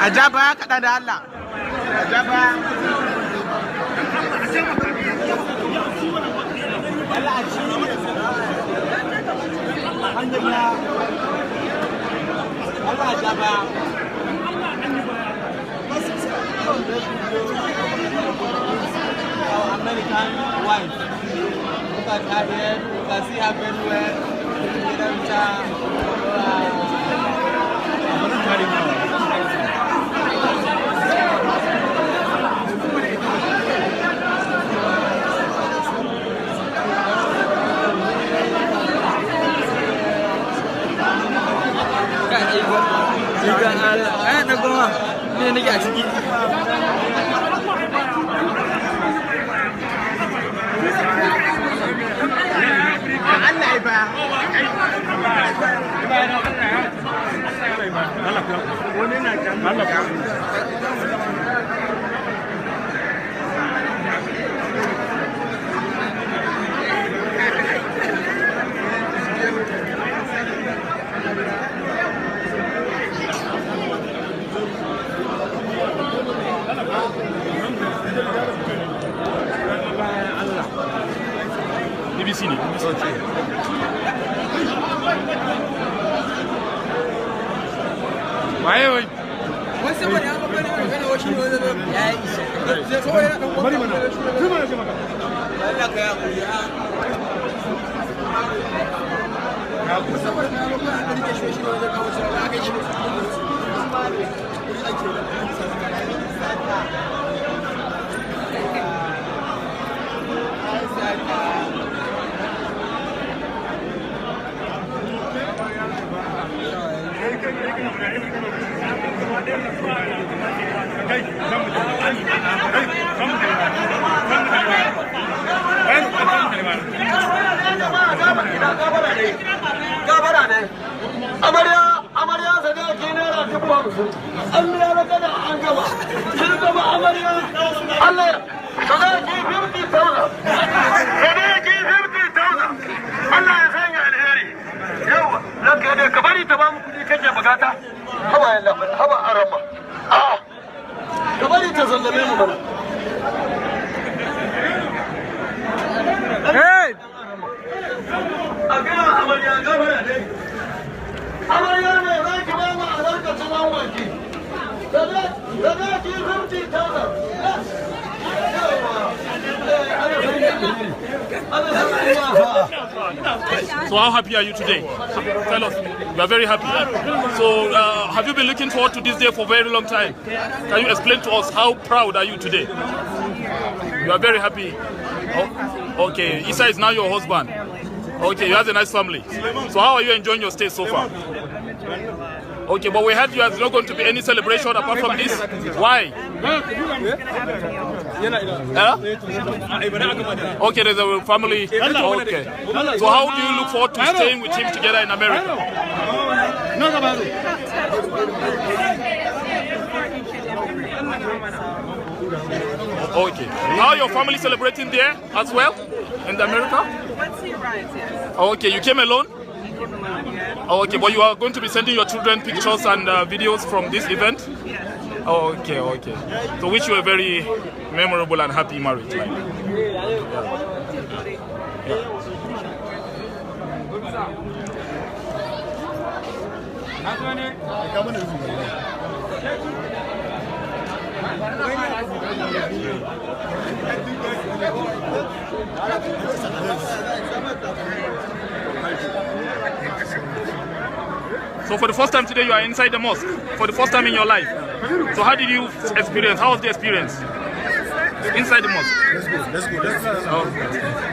Ajaba kaɗan da Allah. Ajaba. Allah a ci. Allah ajaba. Our American wife. Look at her here. You can see her very well. BBC ne. Waye wai? Wani saboda ya magana wa shi ne wani ya yi isa. Saboda yana ɗan bari mana. Zuma ya ce maka. Allah ka ya kuri ha. Saboda ya magana da rike shi ne wani kawo shi ya ga shi. Amarya sadaki naira 50,000. An biya na kada an gaba. Kin gaba amarya. Allah sadaki 50,000. Sadaki 50,000. Allah ya sanya alheri. Yawa, ranka dai ka bari ta ba mu kuɗi kake bukata. Haba yalla, haba arama. A'a. Ka bari ta sallame mu bana. Hey! A gaya amarya gabara dai. Amarya ne za ki ba mu albarkacin wanki. Sadaki 50,000. So how happy are you today? Tell us. You are very happy. So have you been looking forward to this day for a very long time? Can you explain to us how proud are you today? You are very happy. Oh, okay, Isa is now your husband. Okay, you have a nice family. So how are you enjoying your stay so far? Okay, but we heard you are not going to be any celebration apart from this. Why? Okay, there's a family. Okay. So how do you look forward to staying with him together in America? Okay. How are your family celebrating there as well in America? Once he arrives, yes. Okay, you came alone? He came alone, yes. Okay, but you are going to be sending your children pictures and videos from this event? Yes. Okay, okay. So wish you a very memorable and happy marriage life. So for the first time today you are inside the mosque, for the first time in your life. So how did you experience, how was the experience? Inside the mosque? Let's go. Okay.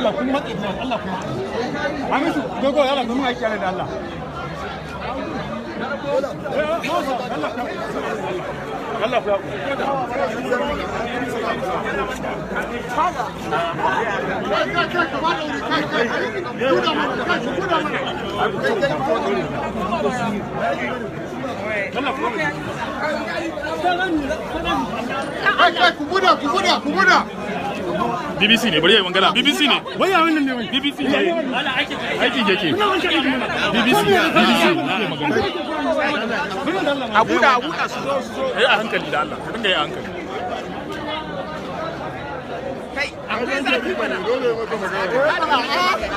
Allah kun matsi Allah kun Hamisu dogo Allah kun mai kyale da Allah Allah ku kubuda BBC ne bari yayi magana BBC ne wai ya wannan ne wai BBC ne aiki yake BBC ne magana abuda su zo a hankali da Allah dinga yi a hankali kai akwai zafi bana dole maka magana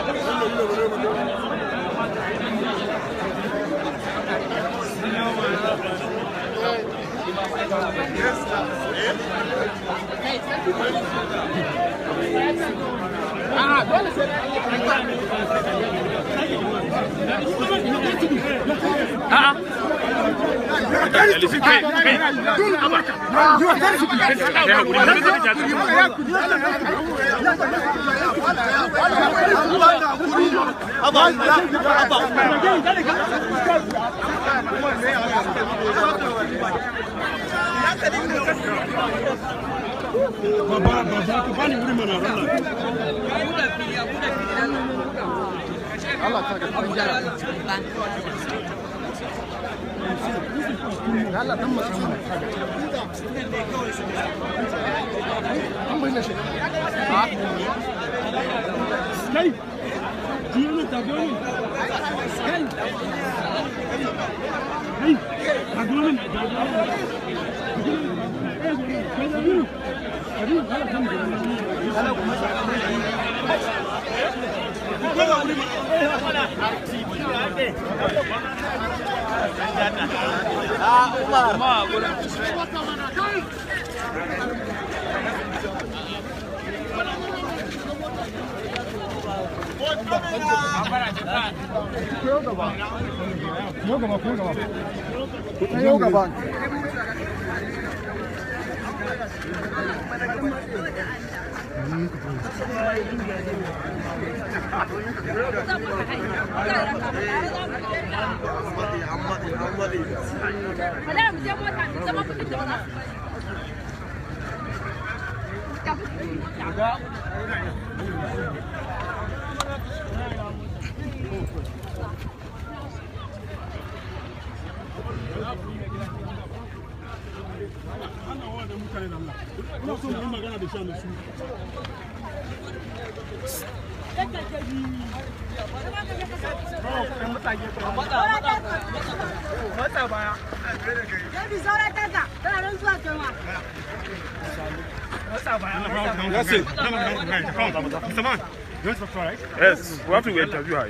Yes, we have to interview her.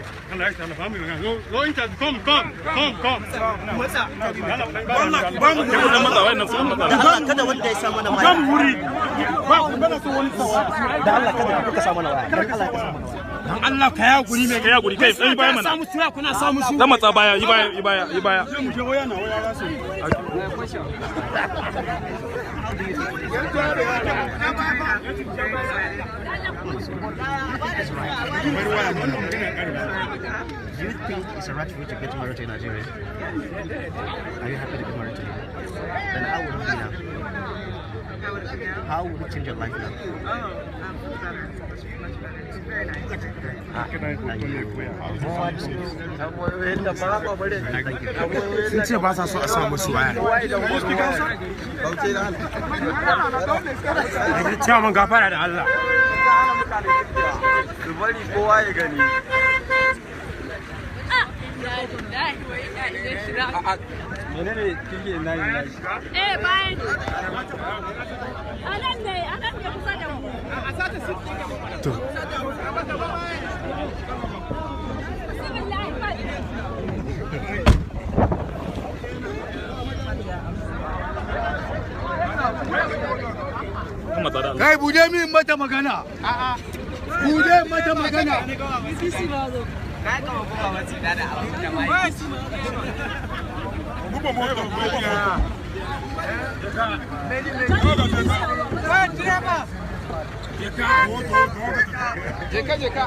Go interview. Come. kada wanda ya samu na waya. Ba ku bana so wani sawa. Da Allah kada kuka samu na waya. Dan Allah ka samu na waya. Dan Allah ka ya guri mai. Ka ya guri kai sai baya mana. Samu tuya kuna samu su. Dan matsa baya, yi baya. Mu je waya na waya rasu. Do you think it's a right for you to get married to a Nigerian? Are you happy to get married to him? Then how would it be now? How would it change your life now? Oh, better. Much better. It's very nice. Sun ce ba sa so a sa musu waya. Ciyaman gafara da Allah. Su bari kowa ya gani. Menene kike nayi? Bayan. Anan ne kusa da mu. To. Kai bude min mata magana. Bude mata magana. Kai ka ba wace da abu da mai. Buba moto Jeka.